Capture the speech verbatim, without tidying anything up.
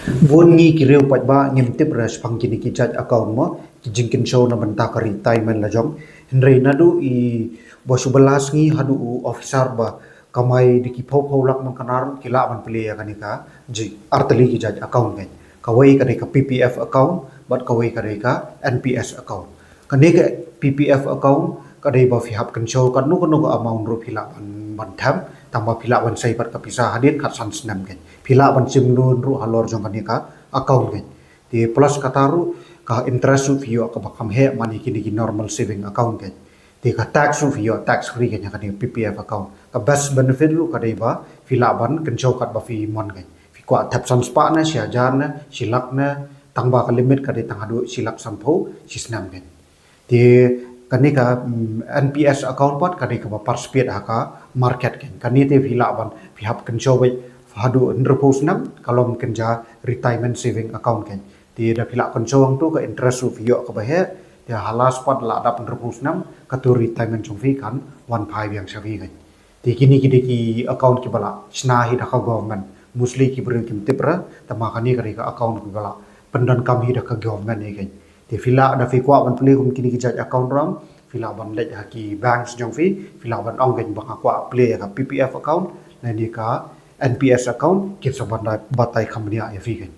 Bun ngi ki riew paidbah ngim tip re shaphang kine ki jait account mo, ki jingkynshew na bynta ka retirement la jong. Hynrei naduh i ba shu bylla sngi haduh u officer ba kamai da ki phew phew lak man ka nar ki lah ban plie ïa kane ka jing artylli ki jait account kan. Kawei ka dei ka P P F account bad kawei ka dei ka N P S account. Kane ka P P F account ka dei ba phi hap kynshew katno katno ka amount ruh phi lah ban ban them, tang ba phi lah ban sei pat ka pisa hadien khatsan snem kan. Phi lah ban shim loan ruh halor jong kane ka account kan. Te plus kata ruh ka interest ruh phi ïoh kaba kham heh man ïa kine ki normal saving account kan. Te ka tax ruh phi ïoh tax free kan ïa kane P P F account. Ka best benefit ruh ka dei ba phi lah ban kynshew kat ba phi mon kan. Phi kwah thep san spah ne, shi hajar ne, shi lak ne, tang ba ka limit ka dei tang haduh shi lak sanphew shi snem kan. Te kane ka mm, N P S account pat ka dei kaba participate ha ka market kan. Kane te phi lah ban phi hap kynshew beit haduh hynriewphew snem ka long kynja retirement saving account kan. Te da phi lah kynshew hangto ka interest ruh phi ïoh kaba heh. Te ha last pat la dap hynriewphew snem katu retirement jong phi kan wan phai biang sha phi kan. Te kine ki dei ki account kiba la shna hi da ka government. Mostly ki briew kim tip re, tangba kane ka dei ka account kiba la pyndonkam hi da ka government hi kan. Te phi lah da phi kwah ban plie kum kine ki jait account ruh, phi lah ban leit ha ki banks jong phi, phi lah ban ong kan ba nga kwah plie ïa ka P P F account lane ka N P S account, kin sa ban da batai kham bniah ïa phi kan.